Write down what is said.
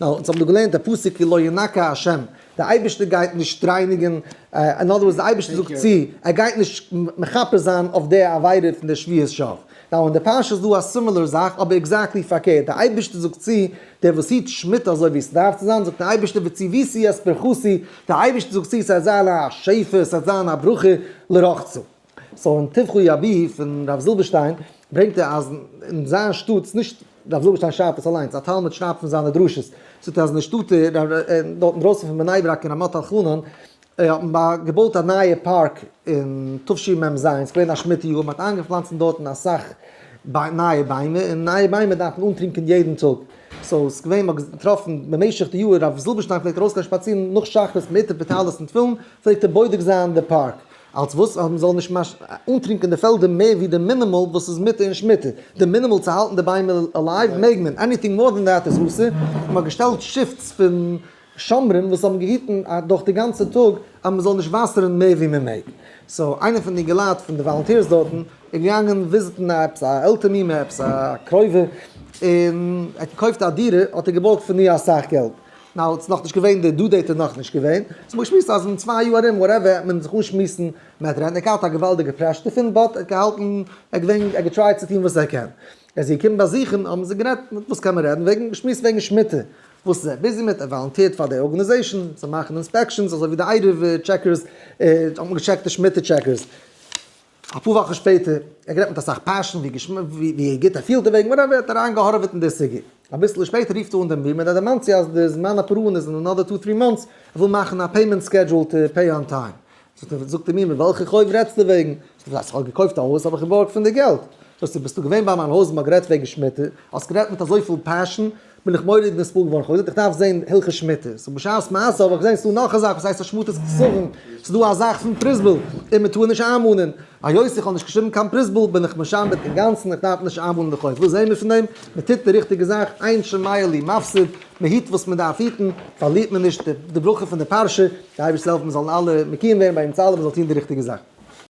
Now, אונז האבן דא געלערנט א פסוק כי לא ינקה השם, דער אייבערשטער גייט נישט רייניגן, אין other words דער אייבערשטער זאגט צו, ער גייט נישט מכפר זיין אויף די עבירה פון די שבועת שווא. Now אין די פרשה איז דא א similar זאך אבער exactly פארקערט, דער אייבערשטער זאגט צו, דער וואס היט שמיטה אזוי ווי עס דארף צו זיין, זאגט דער אייבערשטער וציוויתי את ברכתי, דער אייבערשטער זאגט צו ס'וועט זיין א שפע, ס'וועט זיין א ברכה לרחצה. So אין תבחו אבי פון רב זילבערשטיין ברענגט ער אז אין זיין שטאט, ס'איז נישט רב זילבערשטיין שרייבט עס אליינס, א תלמיד שרייבט פון זיינע דרשות, זאגט ער אז אין די שטאט דארט אינדרויסן פון בני ברק אין רמת אלחנן האט מען געבויט א נייע פארק אין תשמ ז, ס'איז געווען א שמיטה יאר, מ'האט איינגעפלאנצן דארטן אסאך נייע ביימער, און נייע ביימער דארף מען אנטרינקען יעדן טאג, so ס'איז געווען מ'האט געטראפן במשך די יאר, רב זילבערשטיין פלעגט ארויסגיין שפאצירן נאך שחרית מעוטף בטלית און תפילין, פלעגט ער בודק זיין די פארק, אלס וואס אז מ'זאל נישט אנטרינקען די פעלדער מער ווי די minimal וואס איז מותר אין שמיטה, די minimal צו האלטן די ביימער alive מעג מען, anything more than that איז אסור, מ'האט געשטעלט shifts פון שומרים וואס האבן געהיטן דורך די גאנצע טאג אז מ'זאל נישט וואסערן מער ווי מ'מעג. So איינער פון די אינגעלייט פון די volunteers דארטן איז געגאנגען וויזיטן א עפעס א עלטער מומע עפעס א קרובה און ער האט געקויפט א דירה האט ער געבארגט פון איר אסאך געלט. Now ס'איז נאכנישט געווען די due date איז נאכנישט געווען, so מ'האט געשמועסט אז אין 2 יאר ארום whatever וועט מען זיך אנשמועסן מיט rent, ער האט געהאט א געוואלדיגע pressure דערפון but ער האט געהאלטן ער האט געווען ער האט געטרייט צו טון וואס ער קען. ער איז געקומען באזוכן האבן זיי גערעדט מיט וואס קען מען רעדן וועגן געשמועסט וועגן שמיטה וואס איז ער busy מיט, ער וואלונטירט פאר די organization צו מאכן inspections אזוי ווי די עירוב checkers האט מען געטשעקט די שמיטה checkers. אפאר וואכן שפעטער, ער האט גערעדט מיט אסאך passion ווי ווי גוט ער פילט דערוועגן, whatever, ער האט אריינגעהארעוועט אין די סוגיא. אביסל שפעטער רופט ער אן דעם מומע און ער דערמאנט זי אז די זמן הפירעון איז אין another two three months, ער וויל מאכן א payment schedule to pay on time. זאגט די מומע, וועלכע חוב רעדסטו וועגן? זאגט ער, אז איך האב געקויפט א הויז האב איך געבארגט פון די געלט. זאגט זי, ביסטו געווען ביי מיין הויז און מ'האט גערעדט וועגן שמיטה, האסט גערעדט מיט אזויפיל passion, בין איך מורא'דיג נתפעל געווארן, כ'האב געזאגט איך דארף זען הלכות שמיטה, so בשעת מעשה האב איך געזען ס'דא נאך א זאך וואס הייסט השמטת כתבים, ס'דא א זאך פון פרוזבול, און מ'טאר נישט איינמאנען, היות איך האב נישט געשריבן קיין פרוזבול בין איך משעבד אינגאנצן, איך דארף נישט איינמאנען די חוב, וואס זעהן מיר פון דעם? מ'טוט די ריכטיגע זאך, אין שומע לי מפסיד, מ'היט וואס מ'דארף היטן, פארלירט מען נישט די ברכה פון די פרשה, די אייבערשטער זאל העלפן מיר זאלן אלע מקיים ווערן ביי אונז אלע, מ'זאל טון די ריכטיגע זאך.